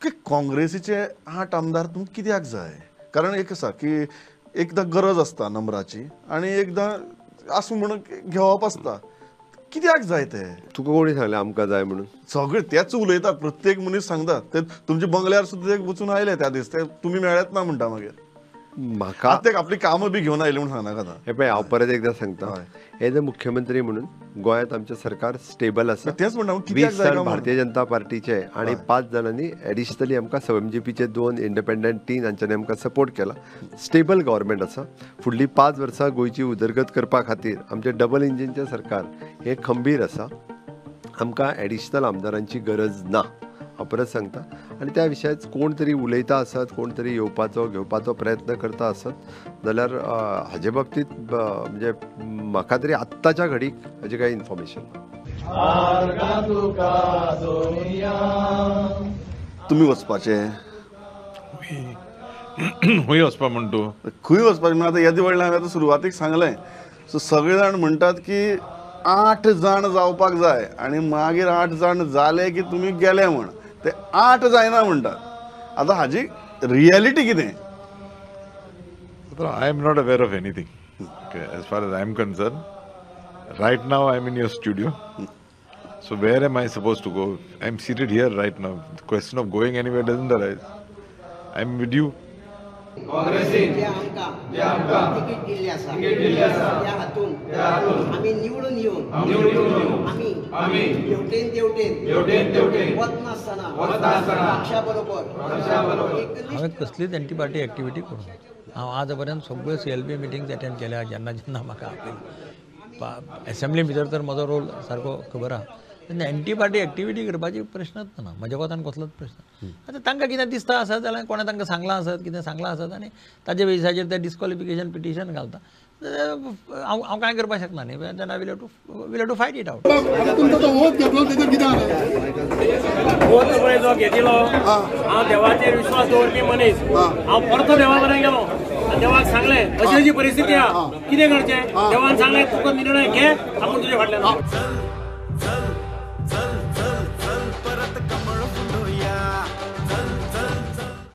की काँग्रेसीचे 8 आमदार तुमकां कित्याक जाय? कारण एक आसा की एकदां गरज आसता नंबराची आनी एकदां आसूं म्हणून घेवप आसता. कित्याक जाय ते? तुका कोणी सांगलें आमकां जाय म्हणून? सगळे तेच उलयतात, प्रत्येक मनीस सांगता. ते तुमच्या बंगल्यार सुद्दां ते वचून आयले त्या दीस, ते तुमी मेळत ना म्हणटा. मागीर म्हाका ते आपली कामां बी घेवन आयले म्हणून सांगनाका आतां. हे पळय, हांव परत एकदां सांगता, एज अ मुख्यमंत्री म्हणून गोंयांत आमचें सरकार स्टेबल आसा. तेच म्हणटा, 20 जाण भारतीय जनता पार्टीचे आनी 5 जाणांनी एडिशनली आमकां एमजीपीचे 2 इंडिपेंडंट 3 हांच्यांनी आमकां सपोर्ट केला. स्टेबल गव्हर्मेंट आसा. फुडलीं 5 वर्सां गोंयची उदरगत करपा खातीर आमचें डबल इंजिनचें सरकार हें खंबीर आसा. आमकां एडिशनल आमदारांची गरज ना, हांव परत सांगता. आनी त्या विशयाच कोण तरी उलयता आसत, कोण तरी येवपाचो घेवपाचो प्रयत्न करता आसत जाल्यार हाजे बाबतींत म्हणजे म्हाका तरी आत्ताच्या घडीक हाजें कांय इन्फॉर्मेशन ना. तुमी वचपाचें खंय वचपा म्हण तूं? खंय वचपाचें म्हण आतां येदे व्हडलें हांवें आतां सुरवातीक सांगलें. सो सगळे जाण म्हणटात की 8 जाण जावपाक जाय आनी मागीर 8 जाण जाले की तुमी गेले म्हण. ते 8 जायना म्हणटात. आतां हाजी रियलिटी कितें? I am not aware of anything. As far as I am concern, right now I am in your studio. So where am I suppose to go? I am seated here right now. The question of going anywhere doesn't arise. I am with you. जे आमकां ticket दिल्लें आसा त्या हातून आमी निवडून येवन आमी हेवटेन तेवटेन वचनासतना पक्षा बरोबर हांवें कसलीच एंटी पार्टी एक्टिविटी करूंक ना. हांव आज पर्यंत सगळ्यो CLP meetings attend केल्या. जेन्ना जेन्ना म्हाका आपयलें एसेंब्ली भितर तर म्हजो रोल सारको खबर आहा. तेन्ना एंटी पार्टी एक्टिविटी करपाची प्रश्नच ना म्हज्या कोतान, कसलोच प्रश्न. आतां तांकां कितें दिसता आसत जाल्यार कोणें तांकां सांगलां आसत, कितें सांगलां आसत आनी ताजे बेजिसाचेर ते डिस्क्वॉलिफिकेशन पिटिशन घालता. हांव कांय करपाक शकना न्ही. Then I will have to fight it out. ओत पळय जो घेतिलो, हांव देवाचेर विश्वास दवरपी मनीस. हांव परतो देवा कडेन गेलो, देवाक सांगलें अशी अशी परिस्थिती आहा, कितें करचें. देवान सांगलें तुका निर्णय घे, आपूण तुजे फाटल्यान.